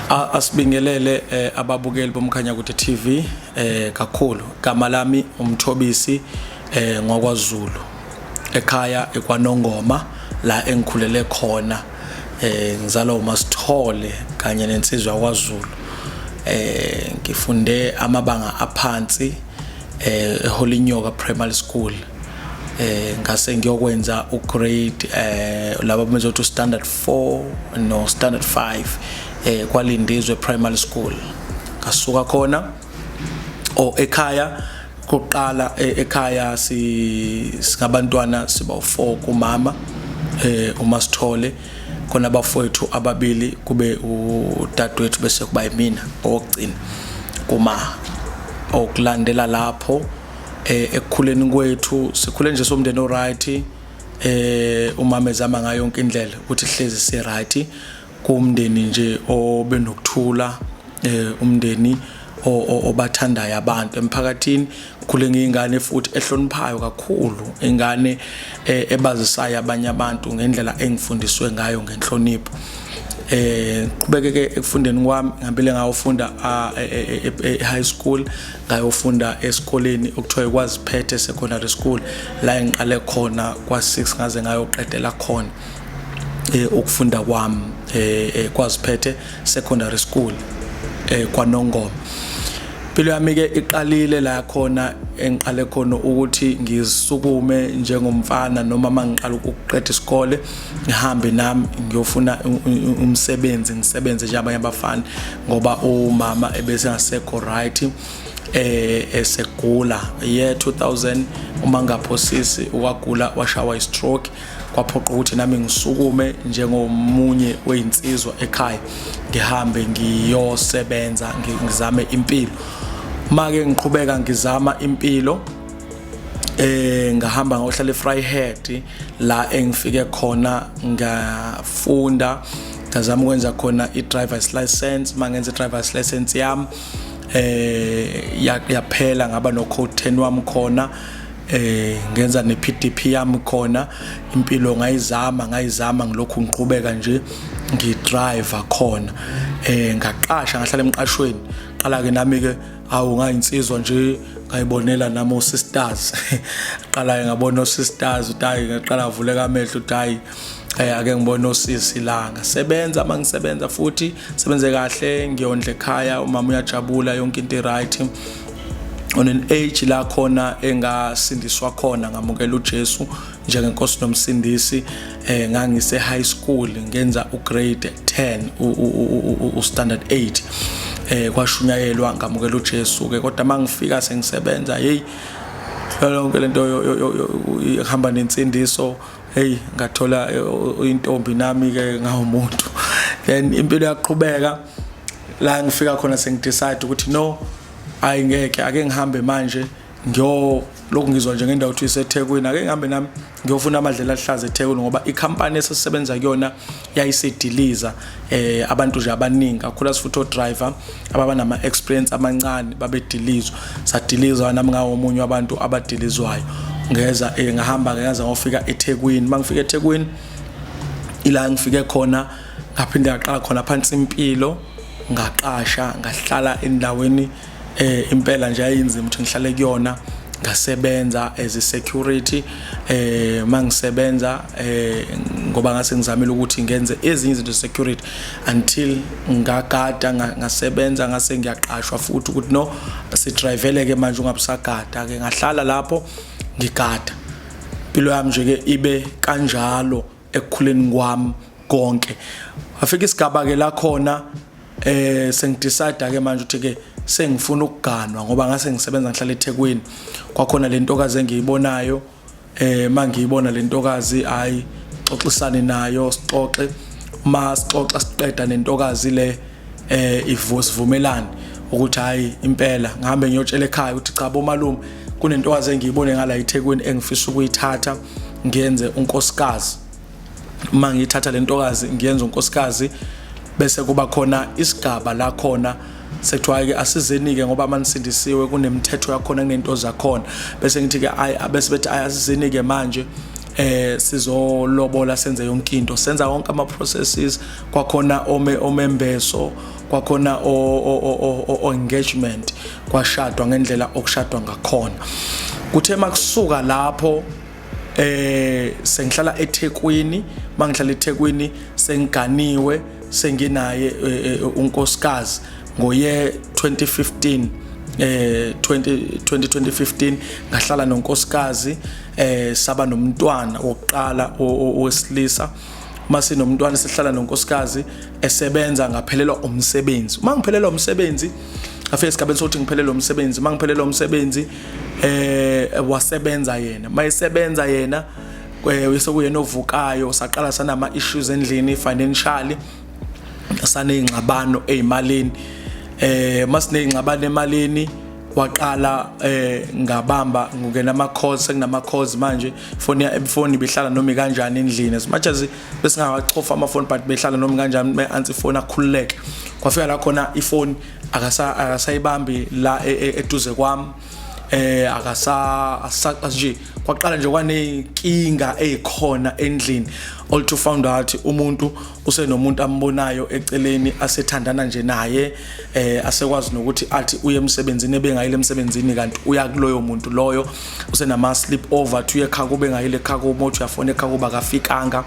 Asibingelele ababukeli boMkhanyakude TV kakhulu. Gama lami uMthobisi ngwakwaZulu. Ekhaya ekwaNongoma la engikhulele khona ngizalwa uMasithole kanye nensizwa yakwaZulu. Ngifunde amabanga aphansi eHolinyoka Primary School. Ngase ngiyokwenza ugrade laba bezothi standard 4 no standard 5 kwaLindizwe Primary School. Ngasuka khona o ekhaya kokuqala, ekhaya si singabantwana siba u4 kumama uMasithole, khona abafowethu ababili, kube udadewethu, bese kuba yimina owokugcina kuma. Okulandela lapho, ekukhuleni kwethu sikhule nje somndeni oright. Umama ezama ngayo yonke indlela ukuthi hlezi si right, kumndeni nje obenokuthula, umndeni obathandayo abantu emphakathini. Khule ngiyingane futhi ehloniphayo kakhulu, ingane ebazisayo abanye abantu ngendlela engifundiswe ngayo ngenhlonipho. Qhubeke ke ekufundeni kwami, ngihambile ngayofunda e high school, ngayofunda esikoleni okuthiwa iKwaziphethe Secondary School, la engiqale khona kwa 6 ngaze ngayoqedela khona ukufunda kwami Kwaziphethe Secondary School kwaNongoma. Impilo yami ke iqalile la khona engiqale khona ukuthi ngisukume njengomfana, noma mangiqala ukuqeda isikole, ngihambe nami ngiyofuna umsebenzi, ngisebenze njengabanye abafana, ngoba umama ebese ngasekho right, esegula year 2000 uma ngaphosisi. Wagula, washawa i-stroke, kwaphoqa ukuthi nami ngisukume njengomunye weyinsizwa ekhaya, ngihambe ngiyosebenza, ngizame impilo. Make ngiqhubeka ngizama impilo, ngahamba ngohlala eVryheid, la engifike khona ngafunda, ngazama ukwenza khona i-driver's license. Mangenza i-driver's license yami, yaphela, ngaba no code 10 wami khona, ngenza ne PDP yami khona. Impilo ngayizama, ngayizama, ngilokhu ngiqhubeka nje ngidriver khona. Ngaqasha, ngahlala emqashweni. Qala ke nami ke, awu, ngayinsizwa nje, ngayibonela nami o-sisters. Qala ngabona o-sisters, uthi hayi, ngaqala avuleka amehlo, uthi hayi, ake ngibone osisi la. Ngasebenza, mangisebenza futhi sebenze kahle, ngiyondla ekhaya, umama uyajabula, yonke into right. On an age la khona engasindiswa khona, ngamukela uJesu njengenkosi nomsindisi, ngangise high school, ngenza ugrade 10, u standard 8. Kwashunyayelwa, ngamukela uJesu ke. Kodwa mangifika sengisebenza, hey, yonke lento ihamba nensindiso. Hey, ngathola intombi nami ke, ngawumuntu. Then impilo yaqhubeka la ngifika khona sengidecide ukuthi no, ayingeke, ake ngihambe manje ngiyo lokhu ngizwa nje ngendawo ukuthi iseThekwini, ake ngihambe nami ngiyofuna amadlela ahlaza eThekwini, ngoba ikhampani esisebenza kuyona yayisediliza abantu nje abaningi kakhulu, futhi o driver ababa nama experience amancane babedilizwa. Sadilizwa, nami ngawomunye wabantu abadilizwayo. Ngeza ngahamba, ngaza ngofika eThekwini. Mangifika eThekwini, ila ngifike khona ngaphinde ngaqala khona phansi impilo, ngaqasha, ngahlala endaweni. Impela nje ayinzima ukuthi ngihlale kuyona. Ngasebenza as a security. Mangisebenza, ngoba ngase ngizamile ukuthi ngenze ezinye izinto security until ngagada, ngasebenza, ngase ngiyaqashwa futhi ukuthi no, sidrivele ke manje, ungabusagada ke. Ngahlala lapho ngigada. Impilo yami nje ke ibe kanjalo ekukhuleni kwami konke. Afika isigaba ke la khona sengidecide ke manje ukuthi ke sengifuna ukuganwa, ngoba ngase ngisebenza, ngihlala eThekwini. Kwakhona le ntokazi engiyibonayo. Mangiyibona le ntokazi, hayi, xoxisane nayo, sixoxe. Uma sixoxa siqeda nentokazi le, sivumelane ukuthi hayi, impela ngihambe ngiyotshela ekhaya ukuthi cha bomalume, kunentokazi engiyibone ngala eThekwini engifisa ukuyithatha ngiyenze unkosikazi. Uma ngiyithatha le ntokazi ngiyenza unkosikazi, bese kuba khona isigaba la khona sekuthiwa ke asizenike, ngoba manisindisiwe kunemithetho yakhona, kunento zakhona. Bese ngithi ke ayi, bese bethi ayi, asizenike manje. Sizolobola, senze yonke into, senza wonke ama processes, kwakhona ome omembeso, kwakhona o engagement, kwashadwa ngendlela okushadwa ngakhona. Kuthe makusuka lapho sengihlala eThekwini. Mangihlala eThekwini, sengiganiwe, senginaye unkosikazi ngoye 2015, 20 2015 ngahlala nonkosikazi, saba nomntwana wokuqala owesilisa. Masinomntwana, sihlala nonkosikazi esebenza, ngaphelelwa umsebenzi. Uma ngiphelelwa umsebenzi, afike esigabeni sokuthi ngiphelelwe umsebenzi. Uma ngiphelelwa umsebenzi, wasebenza yena. Mayesebenza yena, sekuyena ovukayo. Saqala sanama issues endlini financially, saneyingxabano ezimalini. Masineyingxabano emalini, waqala ngabamba ngungena ama calls, sekunama calls manje. Ifoni, ifoni behlala noma kanjani endlini. As much as besingawachofa amafoni, but behlala noma kanjani, me answer ifoni akhululeke. Kwafika la khona ifoni akasayibambi la eduze kwami, akasa nje. Kwaqala nje kwaneyinkinga ezikhona endlini, all to found out umuntu usenomuntu ambonayo eceleni, asethandana nje naye, asekwazi nokuthi athi uye emsebenzini ebengayile emsebenzini, kanti uya kuloyo muntu loyo. Usenama sleep over, uthi uye ekhaya kube ngayile ekhaya kubo, uthi uyafona ekhaya kuba akafikanga,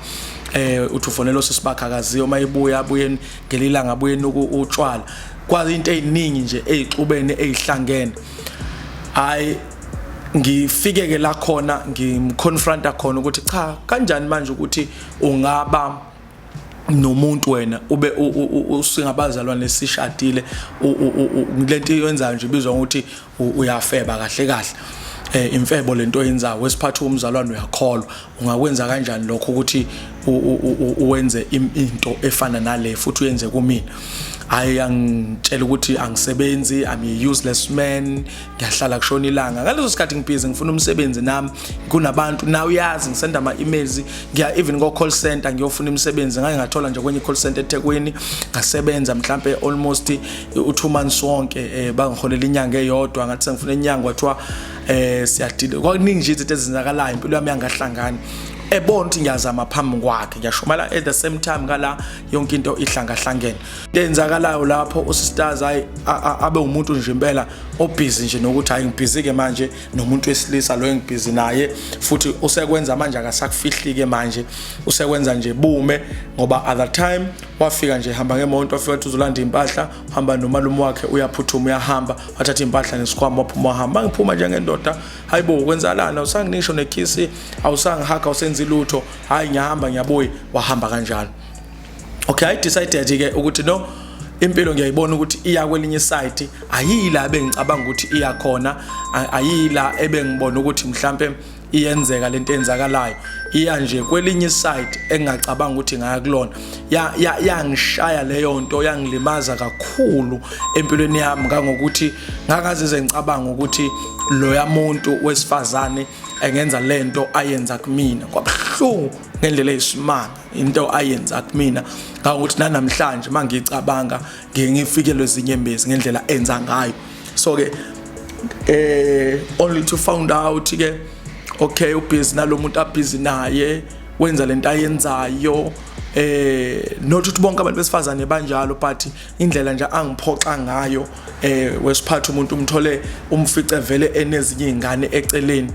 uthi ufonela osisi bakhe, akaziyo. Mayibuya, abuye ngelilanga, abuye nuku utshwala. Kwazi into eziningi nje ezixubene, ezihlangene. Hayi, ngifike ke la khona ngimconfronta khona ukuthi cha, kanjani manje ukuthi ungaba nomuntu wena ube usingabazalwane sishadile? Lento yenzayo nje ibizwa ngokuthi uyafeba kahle kahle, imfebo lento oyenzayo. Wesiphatha umzalwane, uyakholwa, ungakwenza kanjani lokho ukuthi uwenze into efana nale futhi uyenze kumina? Hayi, angitshela ukuthi angisebenzi, I'm a useless man, ngiyahlala kushona ilanga. Ngaleso sikhathi ngibhizi ngifuna umsebenzi nami, kunabantu nawe uyazi, ngisenda ama emails, ngiya even ko call center ngiyofuna imisebenzi. Ngake ngathola nje kwenye call center eThekwini, ngasebenza mhlambe almost u2 months wonke, bangiholela inyanga eyodwa. Ngathi sengifuna inyanga, kwathiwa siyadile. Kwakuningi nje izinto ezenzakalayo, impilo yami yangahlangani. Ebona ukuthi ngiyazama phambi kwakhe, ngiyashumela at the same time, ngala yonke into ihlangahlangene. Lenzakalayo lapho, usisters, hayi, abe umuntu nje impela obusy nje nokuthi hayi, ngibhizi ke manje nomuntu wesilisa lo engibhizi naye. Futhi usekwenza manje, akasakufihli ke manje, usekwenza nje bume, ngoba other time wafika nje hamba ngemonto, wafika wathi uzolanda impahla, uhamba nomalume wakhe, uyaphuthuma, uyahamba, wathatha impahla nesikhwama, waphuma wahamba. Ngiphuma njengendoda, hayibo, kwenzalana? Awusanginisho nekhisi, awusangihaka, awusenzi lutho. Hayi, ngiyahamba, ngiyabuya. Wahamba kanjalo. Okay, I decided ke ukuthi no, impilo ngiyayibona ukuthi iya kwelinye side, ayila bengicabanga ukuthi iya khona, ayila ebengibona ukuthi mhlambe iyenzeka lento eyenzakalayo, iya nje kwelinye side engingacabanga ukuthi ngaya kulona. Ya yangishaya leyo nto, yangilimaza kakhulu empilweni yami, ngangokuthi ngakazize ngicabanga ukuthi loya muntu wesifazane engenza lento ayenza kumina. Kwabuhlungu ngendlela eyisimanga into ayenza kumina, ngakuthi nanamhlanje mangicabanga ngiye ngifikelwe izinyembezi ngendlela enza ngayo. So ke only to found out ke, okay, ubhizi nalomuntu abhizi naye, wenza lento ayenzayo. Not ukuthi bonke abantu besifazane banjalo, but indlela nje angiphoxa ngayo, wesiphatha umuntu umthole, umfice vele enezinye izingane eceleni.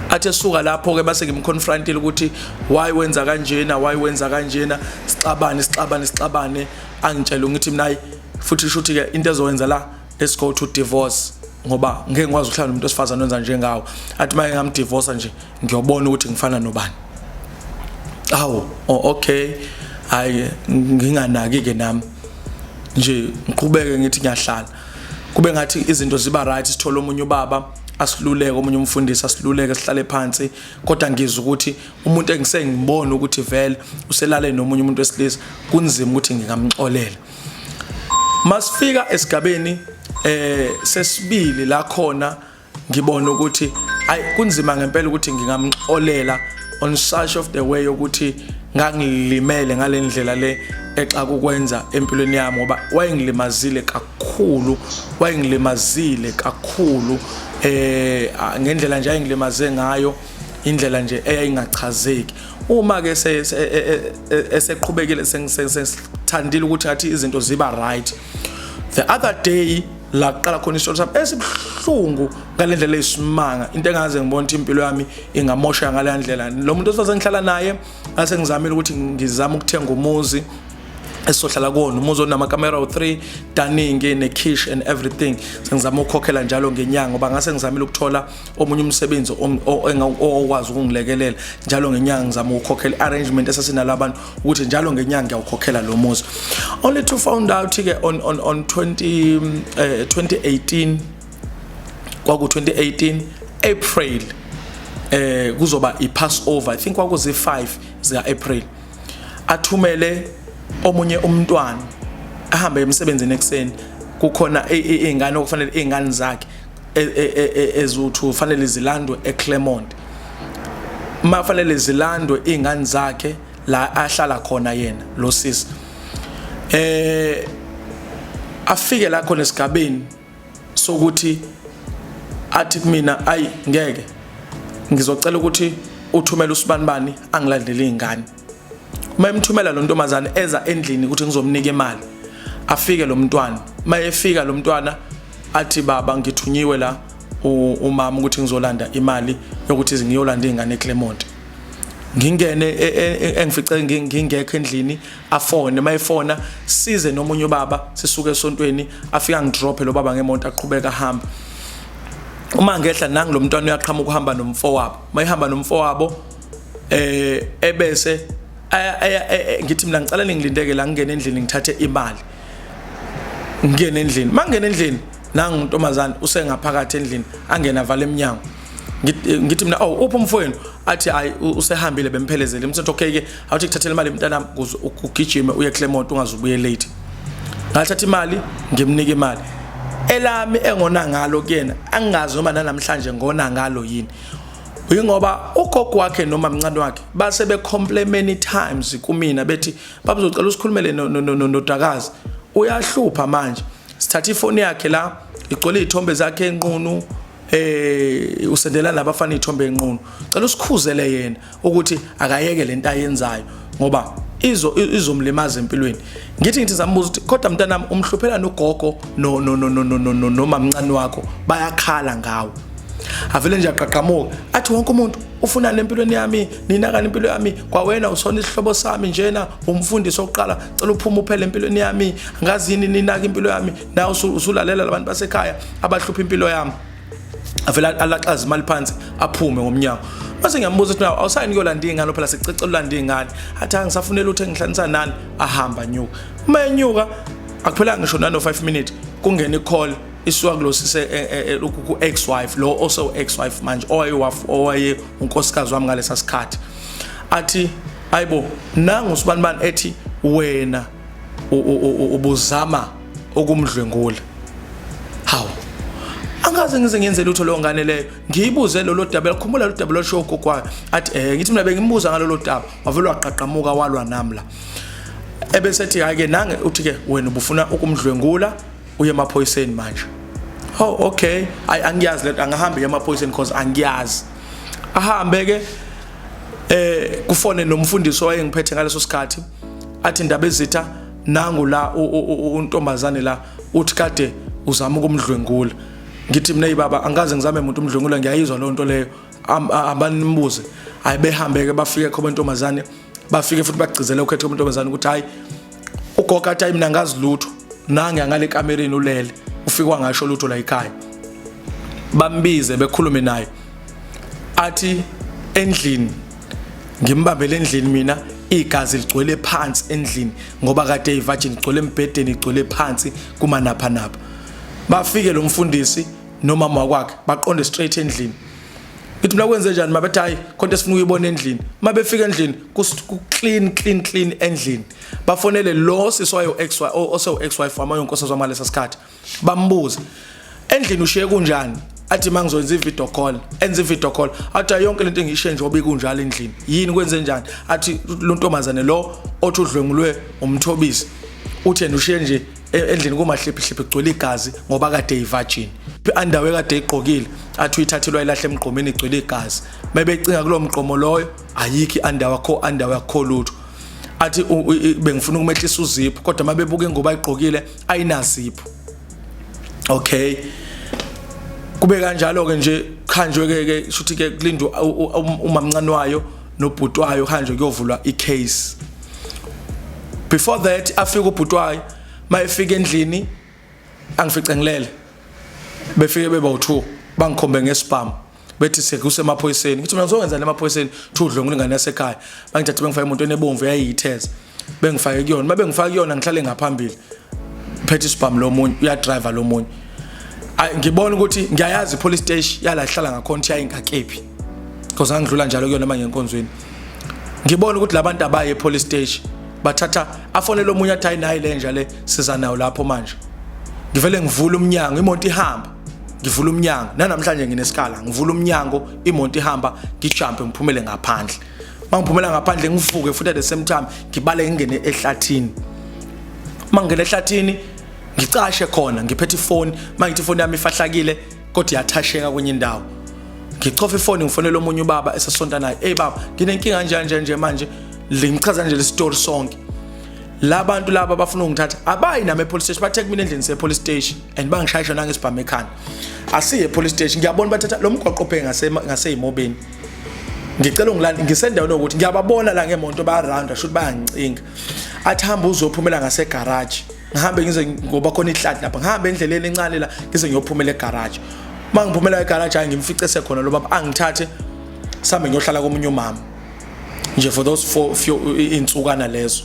Athi esuka lapho ke, base ngimconfrontile ukuthi why wenza kanjena, why wenza kanjena, sixabane, sixabane, sixabane. Angitshela, ngithi mina hayi, futhi shuthi ke into ezowenza la, let's go to divorce, ngoba ngeke ngikwazi ukuhlala nomuntu wesifazane wenza njengawo. Athi maye ngamdivorce nje, ngiyobona ukuthi ngifana nobani. Awu, oh, okay, hayi, nginganaki ke nami nje, ngiqhubeke ngithi ngiyahlala, kube ngathi izinto ziba right. Sithola omunye ubaba asiluleke, omunye umfundisi asiluleke, sihlale phansi, kodwa ngizwa ukuthi umuntu engisengibona ukuthi vele uselale nomunye umuntu wesilisa, kunzima ukuthi ngingamxolela. Masifika esigabeni sesibili la khona ngibona ukuthi ayi, kunzima ngempela ukuthi ngingamxolela on such of the way yokuthi ngangilimele ngalendlela le exaka ukwenza empilweni yami, ngoba wayengilimazile kakhulu, wayengilimazile kakhulu, ngendlela nje ayengilimaze ngayo. Indlela nje eyayingachazeki. Uma ke eseqhubekile sengithandile ukuthi ngathi izinto ziba right. The other day la kuqala khona isitori sami esibuhlungu ngalendlela eyisimanga, into engaze ngibona ukuthi impilo yami ingamosha ngale ndlela. Lo muntu osase ngihlala naye ngase ngizamile ukuthi ngizama ukuthenga umuzi esizohlala kuwona, umuzi onamakamera u-3, dining ne-kitchen and everything. Sengizama ukukhokhela njalo ngenyanga ngoba ngase ngizamile ukuthola omunye umsebenzi okwazi ukungilekelela njalo ngenyanga. Ngizama ukukhokhela i-arrangement esasinalo abantu ukuthi njalo ngenyanga ngiyawukhokhela lo muzi, only to found out ke on 20 2018, kwaku 2018 April, kuzoba i-Passover, I think kwakuzi 5 zika April, athumele omunye umntwana ahambe emsebenzini ekseni. Kukhona izingane okufanele, izingane zakhe ezuthi ufanele zilandwe eClermont, mafanele zilandwe izingane zakhe la ahlala khona yena lo sisi. Afike la khona esigabeni sokuthi athi kumina, "Ayi, ngeke, ngizocela ukuthi uthumele usibanibani angilandele izingane." Uma emthumela lo ntombazane, eza endlini ukuthi ngizomnika imali, afike lo mntwana. Mayefika lo mntwana athi, "Baba, ngithunyiwe la umama ukuthi ngizolanda imali yokuthi ngiyolanda izingane eClermont." Ngingene engifice ngingekho endlini, afone. Mayefona size nomunye ubaba sisuke esontweni, afika ngidrophe lo baba ngemoto, aqhubeka ahamba. Uma ngehla, nangi lo mntwana uyaqhamuka uhamba nomfowabo. Mayihamba nomfowabo, ebese ngithi mina, "Ngicela ningilindeke la, ngingene endlini ngithathe imali." Ngingene endlini, mangena endlini nangu untombazane usengaphakathi endlini, angena avala eminyango. Ngithi mina, "Oh, uphi umfowenu?" Athi, "Hayi, usehambile, bemphelezele." Mthetho, "Okay ke, awuthi kuthathela imali mntanami ukuze ugijime uye Clermont, ungazubuye late." Ngathatha imali, ngimnika imali. Elami engona ngalo kuyena, angingazi noma nanamhlanje ngona ngalo yini, yingoba ugogo wakhe noma mncane wakhe base be complain many times kumina bethi, "Babuzocela usikhulumele nodakazi, uyahlupha manje, sithatha ifoni yakhe la, igcwele izithombe zakhe enqunu, usendela nabafana izithombe enqunu. Cela usikhuzele yena ukuthi akayeke lento ayenzayo ngoba izo izomlimaza empilweni." Ngithi zambuza ukuthi, "Kodwa mntanami, umhluphela nogogo no no no no no no noma mncane wakho, bayakhala ngawe." Avele nje aqaqamuka athi, "Wonke umuntu ufunani empilweni yami? Ninakani impilo yami? Kwawena usona isihlobo sami njena, umfundisi oqala, cela uphume uphele empilweni yami. Ngazini ninaka impilo yami? Nawe usulalela labantu basekhaya abahlupha impilo yami." Avela alaxaza imali phansi, aphume ngomnyango. Mase ngiyambuza ukuthi, "Awusayini kuyolanda ingane phela, sicecela ulanda ingane?" Athi, "Angisafunela ukuthi engihlanisa nani." Ahamba nyuka. Uma enyuka, akuphelanga ngisho nano 5 minutes, kungena i-call isuka kulo sise ku ex wife lo, also ex wife manje, owaye unkosikazi wami ngalesa sikhathi. Athi, "Ayibo, nangu sibanibani ethi wena ubuzama ukumdlwengula." Hawu, angaze ngize ngenze lutho leyo ngane leyo. Ngiyibuze lolo daba, khumbula lo daba losho ugogo wayo. Athi, ngithi mina bengimbuza ngalolo daba, wavele waqaqamuka walwa nami la. Ebese ethi, "Hayi ke, nange uthi ke wena ubufuna ukumdlwengula, uye emaphoyiseni manje." Oh, okay, ayi, angiyazi lento, angahambi emaphoyiseni because angiyazi. Ahambe ke, kufone nomfundisi owayengiphethe ngaleso sikhathi, athi, "Indaba ezitha, nangu la untombazane la uthi kade uzama ukumdlwengula." Ngithi mina, "Baba, angikaze ngizame umuntu umdlwengula, ngiyayizwa leyo nto leyo, abanimbuze." Hayi, behambe ke, bafike khoba intombazane, bafike futhi bagcizele ukhetho intombazane ukuthi hayi, ugogo athi, "Hayi, mina ngazi lutho, nange ngale kamereni ulele, ufike wangasho lutho la ekhaya." Bambize, bekhulume naye, athi endlini ngimbambele endlini mina, igazi ligcwele phansi endlini ngoba kade i-virgin, igcwele embhedeni, igcwele phansi kumanapha napha. Bafike lo mfundisi nomama wakwakhe, baqonde straight endlini. Ngithi mina, "Kwenze njani?" Mabethi, "Hayi, khonto esifuna ukuyibona endlini." Mabefika endlini, ku clean, clean, clean endlini. Bafonele lo sisi wayo, ex ose ex wife wami, unkosikazi wami ngalesa sikhathi, bambuza, "Endlini ushiye kunjani?" Athi, "Mangizokwenza i-video call." Enza i-video call, athi, "Yonke lento engiyishiye nje obe kunjalo endlini. Yini, kwenze njani?" Athi lo ntombazane lo othi udlwengulwe umthobisi. Uthi yena ushiye nje endlini kumahliphihliphi, kugcwele igazi ngoba kade eyi-virgin. I-underwear kade eyigqokile athi uyithathelwa ilahle emgqomeni, igcwele igazi. Mebecinga kulowo mgqomo loyo, ayikho i-underwear, kho underwear, kho lutho. Athi bengifuna ukumehlisa uzipho, kodwa uma bebuka ingubo ayigqokile ayinazipho. Okay, kube kanjalo ke nje, khanjwe ke ke shuthi ke kulindwe umamncane wayo nobhuti wayo, hanjwe kuyovulwa i-case. Before that afika ubhuti wayo, mayefika endlini angifice ngilele, befike beba u2, bangikhombe ngesibhamu, bethi sekusemaphoyiseni. Ngithi mina ngizokwenza emaphoyiseni? Thudlo ngilingane yasekhaya. Bangithathe bengifake emotweni ebomvu yayiyitheza, bengifake kuyona. Uma bengifake kuyona, ngihlale ngaphambili, phethe isibhamu lo munye, uyadriver lo munye. Ngibona ukuthi ngiyayazi i-police station yala ihlala ngakhona ukuthi yayingakephi, because ngangidlula njalo kuyona manje enkonzweni. Ngibona ukuthi labantu abaye e-police station, bathatha afonele omunye, athi hayi, nayi lenja le, siza nayo lapho. Manje ngivele ngivula umnyango, imoto ihamba, ngivula umnyango, nanamhlanje nginesikhala, ngivula umnyango, imoto ihamba, ngijumpe ngiphumele ngaphandle. Mangiphumela ngaphandle, ngivuke futhi at the same time, ngibale ngingene ehlathini. Mangingena ehlathini, ngicashe khona, ngiphethe ifoni. Mangithi ifoni yami ifahlakile kodwa iyathasheka kwenye indawo, ngichofa ifoni, ngifonela omunye ubaba esesonta naye. "Hey baba, nginenkinga nje nje nje." Manje ngichaza nje le story sonke. Labantu laba bafuna ukungithatha, abayi nami e-police station, bathe kumina endlini se-police station and bangishayisha nangesibhamu ekhanda. Asiye e-police station. Ngiyabona bathatha lo mgwaqo obheke ngaseyimobeni. Ngicela ungilande, ngisendaweni yokuthi ngiyababona la ngemonto, bayarounda, shuthi bayangicinga. Athi hamba uzophumela ngasegaraji. Ngihambe ngize, ngoba khona ihlathi lapha, ngihambe endleleni encane la ngize ngiyophumela egaraji. Uma ngiphumela egaraji, hayi, ngimfice sekhona lo baba, angithathe sambe ngiyohlala komunye umama nje for those four few insukana lezo.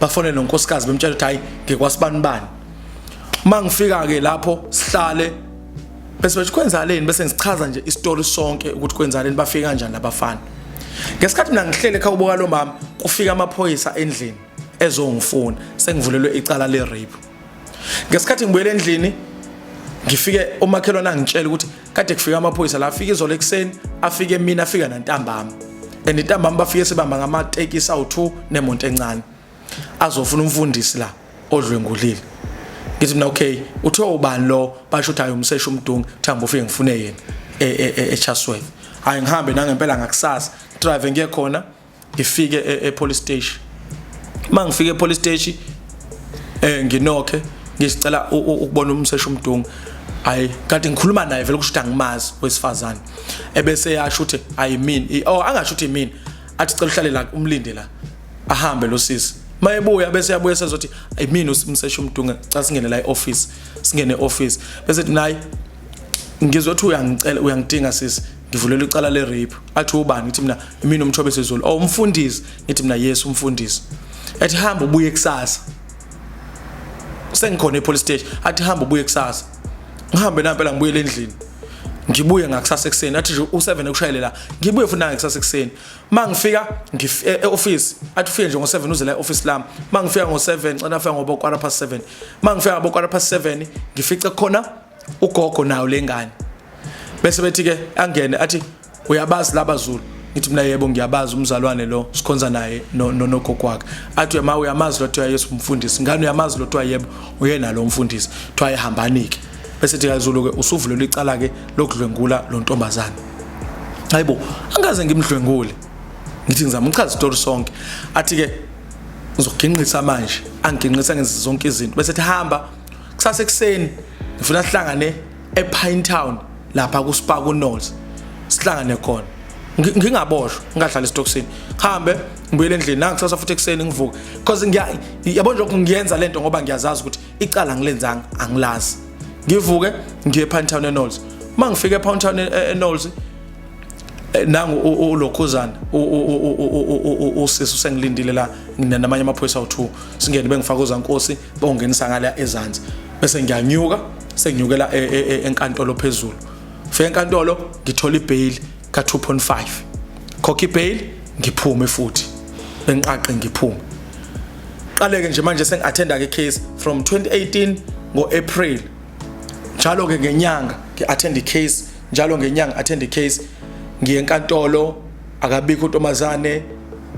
Bafonele nonkosikazi, bemtshela ukuthi hayi, ngikwasibani bani. Uma ngifika ke lapho, sihlale, bese bethi kwenzaleni, bese ngisichaza nje isitori sonke ukuthi kwenzaleni, bafika kanjani labafana. Ngesikhathi mina ngihlele ekhaya ubuka lo mama, kufika amaphoyisa endlini ezongifuna, sengivulelwe icala le rape. Ngesikhathi ngibuyele endlini, ngifike umakhelwane angitshela ukuthi kade kufika amaphoyisa la, afika izolo ekuseni, afike emini, afika nantambama, and intambama bafike sebamba ngamatekisi awu2 nemonto encane, azofuna umfundisi la odlwengulile. Ngithi mina, "Okay, uthe ubani lo?" Basho ukuthi hayi, umsesha umdungu, thamba ufike ngifune yena eChatsworth. Hayi, ngihambe nangempela ngakusasa, drive ngiye khona, ngifike e-police station. Mangifike e-police station, nginokhe, ngisicela ukubona umsesha umdungu. Hayi, kanti ngikhuluma naye vele kusho ukuthi angimazi wesifazane, ebese yasho ukuthi ayi mina, oh, angasho ukuthi mina, athi cela uhlale la, umlinde la. Ahambe lo sisi, mayebuya bese yabuya sezothi ayimina umsesha umdunga, cha, singene la e-office. Singene e-office, bese ethi nayi, ngizwe ukuthi uyangicela, uyangidinga sisi, ngivulela icala le rape. Athi ubani? Ngithi mina imina umthobe sezulu. Oh, umfundisi? Ngithi mina yes, umfundisi. Ethi hamba ubuye kusasa. Sengikhona e-police station. Athi hamba ubuye kusasa. Ngihambe nampela, ngibuyele endlini, ngibuye ngakusasa ekuseni. Athi nje u7 ekushayele la, ngibuye futhi nangakusasa ekuseni. Mangifika e-office, athi ufike nje ngo7 uze la e-office lami. Mangifika ngo7, cela afika ngoba 7:15. Mangifika ngabo 7:15, ngifice khona ugogo nayo lengane. Bese bethi ke angene, athi uyabazi laba Zulu? Ngithi mina yebo, ngiyabazi, umzalwane lo sikhonza naye no nogogo wakhe. Athi uyama uyamazi lo? Thiwa Yesu, umfundisi. Ngani, uyamazi lo? Thiwa yebo, uyena lo mfundisi. Thiwa ehambani ke. Bese thi kaZulu ke usuvulelwe icala ke lokudlwengula lo ntombazane. Hayibo, angaze ngimdlwengule. Ngithi ngizama ukuchaza isitori sonke. Athi ke ngizoginqisa manje, anginqisa ngenza zonke izinto, bese ethi hamba kusasa ekuseni, ngifuna sihlangane ePine Town lapha ku Spa ku Knowles, sihlangane khona. Ngingaboshwa, ngingahlala esitokisini. Hambe ngibuyele endlini nangikusasa futhi ekuseni, ngivuke, because ngiya yabo nje ngiyenza lento ngoba ngiyazazi ukuthi icala ngilenzanga, angilazi. Ngivuke ngiye ePine Town eKnowles. Uma ngifika ePine Town eKnowles, nangu ulokhuzana usisi usengilindile la namanye amaphoyisa awu2. Singene, bengifaka uzankosi, bongenisa ngala ezansi, bese ngiyanyuka, senginyukela enkantolo phezulu. Fika enkantolo, ngithola ibail ka 2.5, khokha ibail, ngiphume futhi, bengiqaqe ngiphume. Qaleke nje manje sengi-attenda ke case from 2018 ngo-April. Njalo ke ngenyanga ngi-attend i-case, njalo ngenyanga attend i-case, ngiye enkantolo, akabikho untombazane,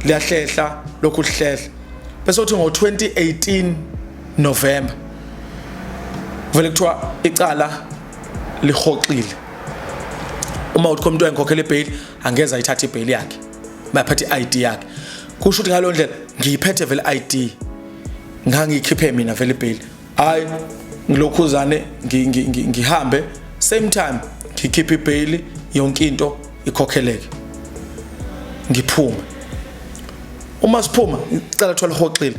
liyahlehla lokhu, lihlehla. Bese uthi ngo-2018 November vele kuthiwa icala lihoxile. Uma uthi umuntu engikhokhela ibail, angeze ayithathe ibail yakhe, bayaphatha i-ID yakhe. Kusho ukuthi ngaleyo ndlela ngiyiphethe vele i-ID, ngangiyikhiphe mina vele ibail. Hayi, ngilokhuzane, ngihambe same time ngikhiphe ibail, yonke into ikhokheleke, ngiphume. Uma siphuma, icala kuthiwa lihoxile.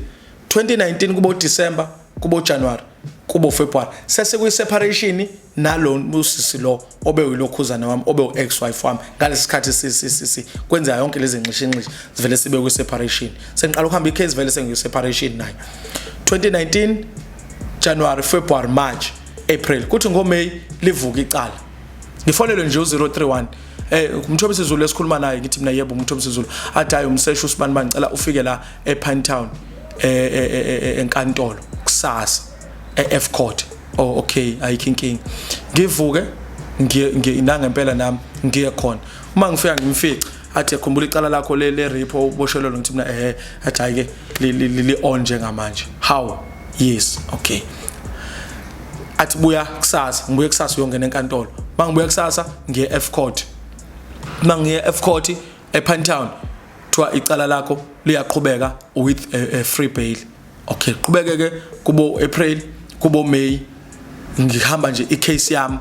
2019, kubo December, kubo January, kubo February, sese kuyi separation nalo usisi lo obe uyilokhuzana wami, obe u-ex wife wami ngalesi sikhathi. Si kwenzeka yonke lezi nxishinxishi, sivele sibe kwi separation. Sengiqala ukuhamba icase, vele sengiyi separation nayo. 2019 January, February, March, April, kuthi ngoMay livuka icala. Ngifonelwe nje u031, uMthobisi Zulu esikhuluma naye? Ngithi mina, "Yebo, uMthobisi Zulu." Athi, "Hayi, umseshi usibani bani, ngicela ufike la ePinetown enkantolo kusasa eF court." "Oh, okay, ayikho inkinga." Ngivuke ngiye nangempela nami, ngiye khona. Uma ngifika ngimfica, athi, "Khumbula icala lakho le rape oboshelwe." Ngithi mina, "Eh." Athi, "Hayi ke, li on njengamanje." "How?" "Yes, okay." Athi, "Buya kusasa." Ngibuye kusasa, uyongena enkantolo. Mangibuya kusasa, ngiye F court. Mangiye F court ePinetown, kuthiwa icala lakho liyaqhubeka with a free bail. Okay, qhubeke ke kubo April, kubo May, ngihamba nje icase yami.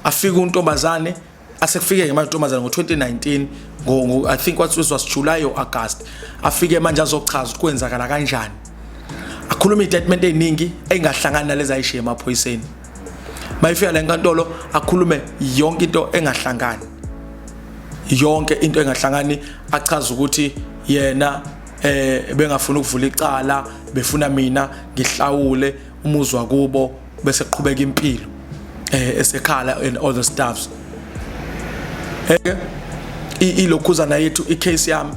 Afika untombazane, asekufike ke manje untombazane ngo2019, ngo I think what was July or August. Afike manje azochaza ukuthi kwenzakala kanjani, akhuluma istatement eziningi engahlangani nalezi ayishiye emaphoyiseni. Mayifika le nkantolo, akhulume yonke into engahlangani, yonke into engahlangani. Achaza ukuthi yena bengafuna ukuvula icala, befuna mina ngihlawule umuzwa kubo bese qhubeka impilo, esekhala and all the stuffs. Ilokhuzana yethu, icase yami,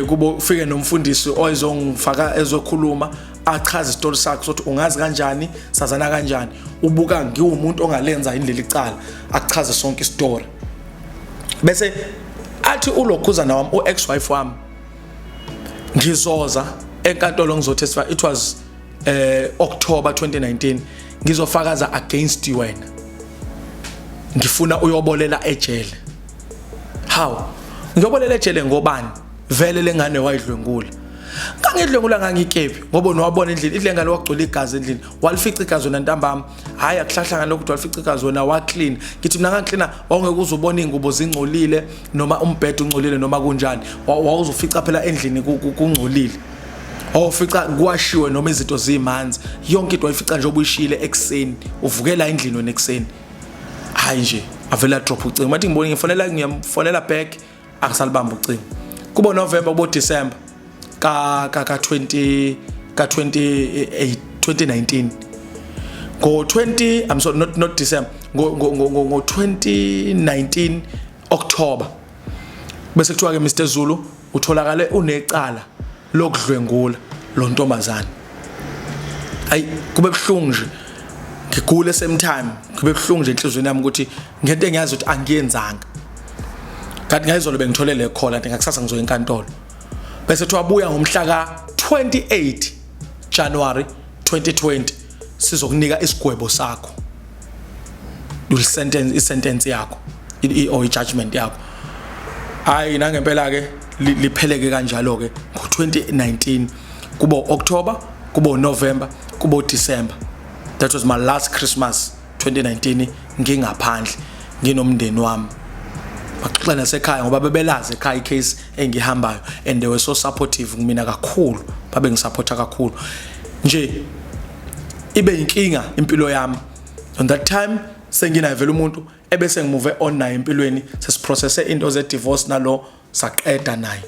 kubo ufike nomfundisi oyezongifaka, ezokhuluma, achaze isitori sakhe sokuthi ungazi kanjani, sazana kanjani, ubuka ngiwumuntu ongalenza yini leli cala. Achaze sonke isitori, bese athi ulokhuzana wami, u-ex wife wami, "Ngizoza enkantolo, ngizotestify." It was October 2019. "Ngizofakaza against you wena, ngifuna uyobolela ejele." How ngiyobolela ejele ngobani? Vele lengane wayidlwengula. Ngangidlwengula ngangikephi? Ngoba nowabona endlini ile ngane wagcwela igazi endlini, walifica igazi wena ntambama. Hayi, akuhlahlanga lokhu, walifica igazi wena, waclean. Ngithi mina, ngacleana, wawungeke uze ubone ingubo zingcolile noma umbhedo ungcolile noma kunjani. Wawuzofica phela endlini kungcolile, wawufica kuwashiwe noma izinto zimanzi, yonke into wayifica nje obuyishiyile ekuseni, uvukela endlini wena ekuseni. Hayi nje, avela drop ucingo. Mathi ngibone ngifonela, ngiyamfonela back, akasalibamba ucingo. Kubo November, kubo December ka 20 ka 28 2019, ngo 20, I'm sorry, not December, ngo 2019 October, bese kuthiwa ke, "Mr Zulu, utholakale unecala lokudlwengula lo ntombazane." Ayi, kube buhlungu nje, ngigule same time, kube buhlungu nje enhliziyweni yami ukuthi ngento engiyazi ukuthi angiyenzanga. Kanti ngayizolo bengithole le call, kanti ngakusasa ngizoya enkantolo. Bese kuthiwa, "Buya ngomhla ka 28 January 2020, sizokunika isigwebo sakho, will sentence, isentence yakho or i-judgment yakho." Hayi, nangempela ke lipheleke kanjalo ke ngo2019, kubo October, kubo November, kubo December. That was my last Christmas 2019, ngingaphandle nginomndeni wami. Baxoxa nasekhaya ngoba bebelazi ekhaya icase engihambayo, and they were so supportive kumina kakhulu, babe ngisupporta kakhulu nje. Ibe inkinga impilo yami on that time, senginayo vele umuntu ebese ngimove on naye empilweni, sesiprocesse into ze divorce nalo, saqeda naye.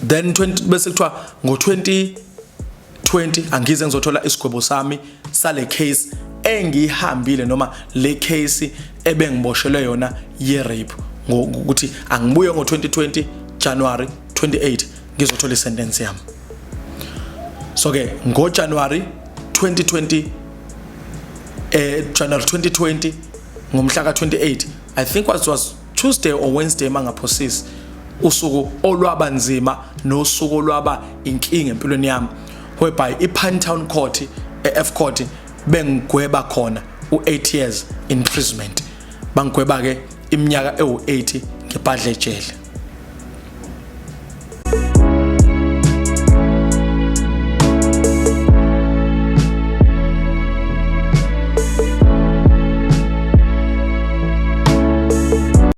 Then 20, bese kuthiwa ngo 2020 angize ngizothola isigwebo sami sale case engihambile, noma le case ebengiboshelwe yona ye rape, ngokuthi angibuye ngo 2020 January 28 ngizothola isentence yami. So ke ngo January 2020, January 2020, ngomhla ka 28, I think was Tuesday or Wednesday mangaphosisi, usuku olwaba nzima nosuku olwaba inkinga empilweni yami. Whereby iPinetown Court, e-F Court, bengigweba khona u8 years imprisonment. Bangigweba ke iminyaka ewu8 ngibhadle ejele.